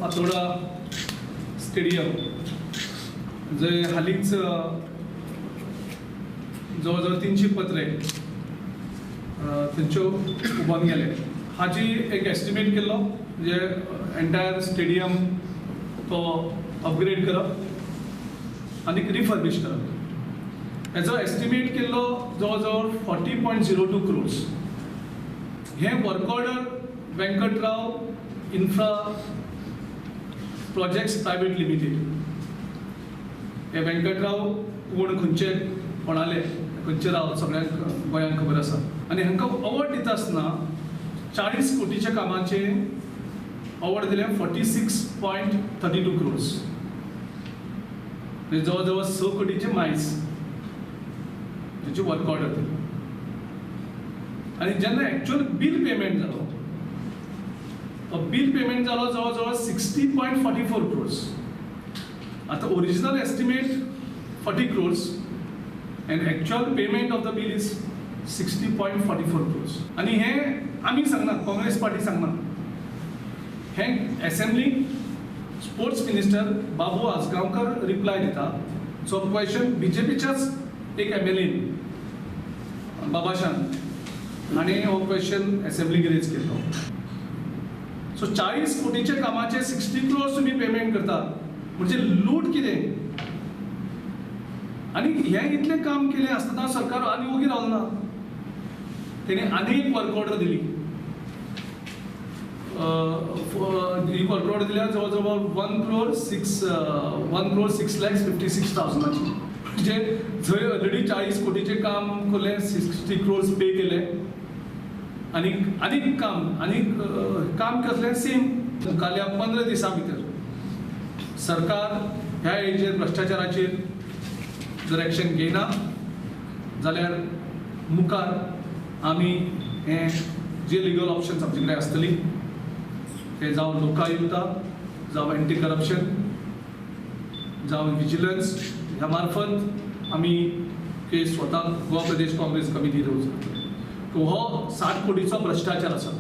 Fatorda stadium जंय हालींच जवळ जवळ 300 पत्रे थंयच्यो उबोन गेले. हाजी एक एस्टिमेट केल्लो म्हणजे एंटायर स्टेडियम तो अपग्रेड करप आनी रिफर्बिश करप. हेजो एस्टिमेट केल्लो जवळ जवळ 40.02 क्रोर्स. हें work order Venkatrao infra projects private limited, हे वेंकटराव कोण खंयचे कोणाले खंयचे राव सगळ्यांक गोंयांक खबर आसा. आनी हांकां अवॉर्ड दिता आसतना 40 कोटीच्या कामाचें अवॉर्ड दिलें 46.32 क्रोर्स, म्हणजे जवळ जवळ 6 कोटीचे मायज तेची वर्क ऑर्डर दिली. आनी जेन्ना एक्चुअल बील पेमेंट जालो तो बील पेमेंट जालो जवळ जवळ 60.44 क्रोर्स. आतां original estimate 40 crores and actual payment of the bill is 60.44 crores. आनी हें आमी सांगना, काँग्रेस पार्टी सांगना, हें assembly sports minister Babu Ajgaonkar reply दिता. सो क्वेश्चन बीजेपीच्याच एक एमएलएन बाबाशान हाणें हो क्वेश्चन एसेंब्लीक रेज केल्लो. सो 40 कोटीच्या कामाचे 60 क्रोर्स तुमी पेमेंट करता म्हणजे लूट कितें? आनी हें इतलें काम केलें आसतना सरकार आनी ओगी रावलो ना, तेणी आनी एक वर्क ऑर्डर दिली. ही वर्क ऑर्डर दिल्या जवळ जवळ 1 crore 6 lakh 56 थावजंडाची. म्हणजे जंय ऑलरेडी 40 कोटीचें काम केलें, 60 क्रोर्स पे केले आनी आनीक काम आनीक काम कसलें सेम. मुखारल्या 15 दिसां भितर सरकार ह्या हेजेर भ्रश्टाचाराचेर जर एक्शन घेयना जाल्यार मुखार आमी हें जे लिगल ऑप्शन्स आमचे कडेन आसतली ते जावं लोकायुक्ता, जावं एंटी करप्शन, जावं विजिलन्स ह्या मार्फत आमी केस स्वता गोवा प्रदेश काँग्रेस कमिटी रोज. हो 60 कोटीचो भ्रश्टाचार आसा.